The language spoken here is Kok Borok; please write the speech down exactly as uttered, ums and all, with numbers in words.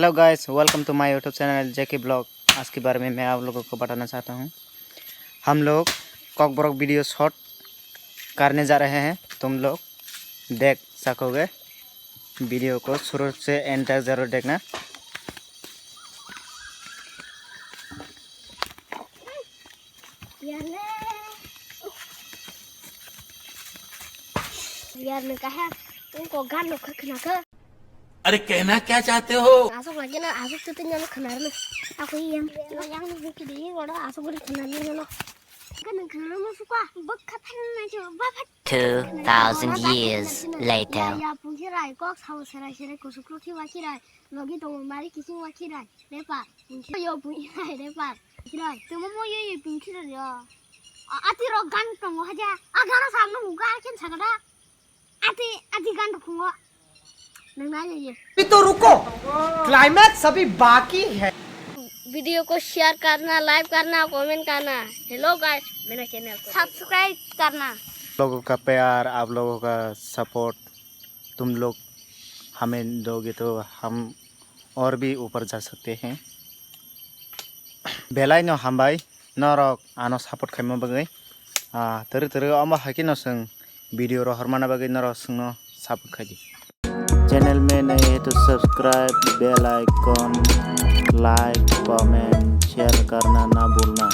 Hello guys, welcome to my YouTube channel J K Vlog। आज के बारे में मैं आप लोगों को बताना चाहता हूँ, हम लोग कॉकबरक वीडियो शॉट करने जा रहे हैं। तुम लोग देख सकोगे, वीडियो को शुरू से एंड तक जरूर देखना। यार ने कहा उनको गान लो खखना का। अरे कहना क्या चाहते हो? Asok lagi na, asok tuh tinggal kenar nih. Aku yang, yang nih gede ini, waduh, asok gue kenar nih lo. Kan kenar mau suka bek kapan aja, bapak. Two thousand years later. Ya, ya, pungki rai, kok sawo serai serai kusuk lo ki waki rai. Logi tong mari kising waki rai. Repa, pungki yo pungki rai, repa. Kirai, temo mo yo yo pungki rai ya. Ati ro gan tong haja. Agaro samno muka akin sagada. Ati, ati gan khungo. Nang na ye. अभी तो रुको, क्लाइमैक्स अभी बाकी है। वीडियो को शेयर करना, लाइक करना, कमेंट करना। हेलो गाइस, मेरा चैनल को सब्सक्राइब करना। लोगों का प्यार, आप लोगों का सपोर्ट, तुम लोग हमें दोगे तो हम और भी ऊपर जा सकते हैं। Belai no hambai, norok ano support khaima bagwi. Ah, twrwk twrwk omo hai kheno chwng video rohormana bagwi norok chwngno support khai di. Channel में नए हैं तो subscribe, bell icon, like, comment, share करना ना भूलना।